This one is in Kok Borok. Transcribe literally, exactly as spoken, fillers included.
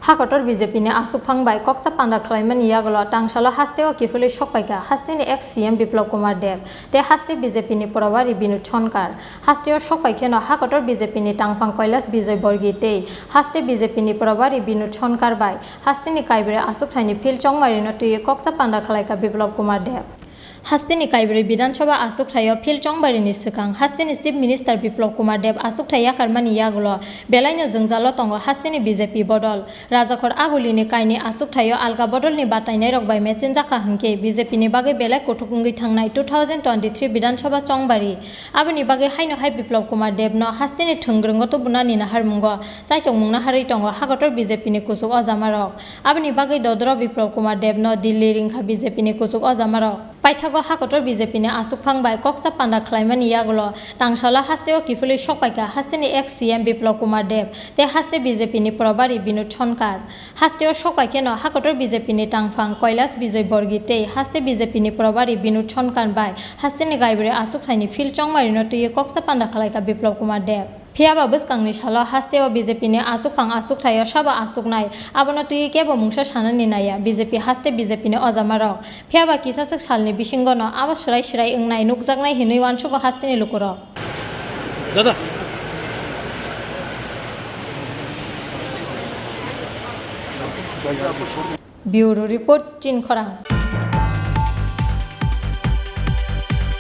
Hakotor B J P ni aswkphang bai koksa panda khlaimani yagulo tangsalo hasteo kiphilwi sokpaikha hasteni ex C M Biplab Kumar Deb tei haste B J P ni probari Binod Sonkar. Hasteo sokpaikheno hakotor B J P ni tangphang Kailash Bijoy Borgi tei haste B J P ni probari Binod Sonkar bai hasteni kaibrwi achukthayni field chongmarino twiwi koksa panda khlaikha Biplab Kumar Deb. Hasteni kaibrwi Bidhan Sabha achukthai-o field chongbarini swkang hasteni Chief Minister Biplab Kumar Deb achuktha yakarmani yagulo belaino jwngjalo tongo hasteni B J P bodol. Rajakhor Agulini kaini achukthai-o alka bodolni batainairok bai mechenjakha hwnkhe B J P ni bagwi belai kuthuk wngwi thangnai two thousand twenty-three Bidhan Sabha chongbari. Aboni bagwi haino hai Biplab Kumar Debno hasteni thwngwrwngo tubunani naharmungo chaitokmung naharwi tongo hakotor B J P ni kuchuk ojamarok. Aboni bagwi dodro Biplab Kumar Debno Delhi ringkha B J P ni kuchuk ojamarok. Paithago hakotor B J P ni achukphang bai koksa panda khlaimani yagulo tangsalo hasteo kiphilwi sokpaikha hasteni ex C M Biplab Kumar Deb tei haste B J P ni probari Binod Sonkar. Hasteo sokpaikheno hakotor B J P ni tangphang Kailash Bijoy Borgi tei haste B J P ni probari Binod Sonkar bai hasteni kaibrwi achukthayni field chongmarino twiwi koksa panda khlaikha Biplab Kumar Deb. Phiyaba bwskangni salo hasteo B J P ni achukphang achukthaio sabo achuknai, abono twiwi kebo mungsa sanani naiya B J P haste B J P ni ojamarok. Phiyaba kisaswk salni bisingono abo swrai swrai wngnai nukjaknai hinwi uansugo hasteni lukurok. Dada. Bureau Report, Chinkhorang.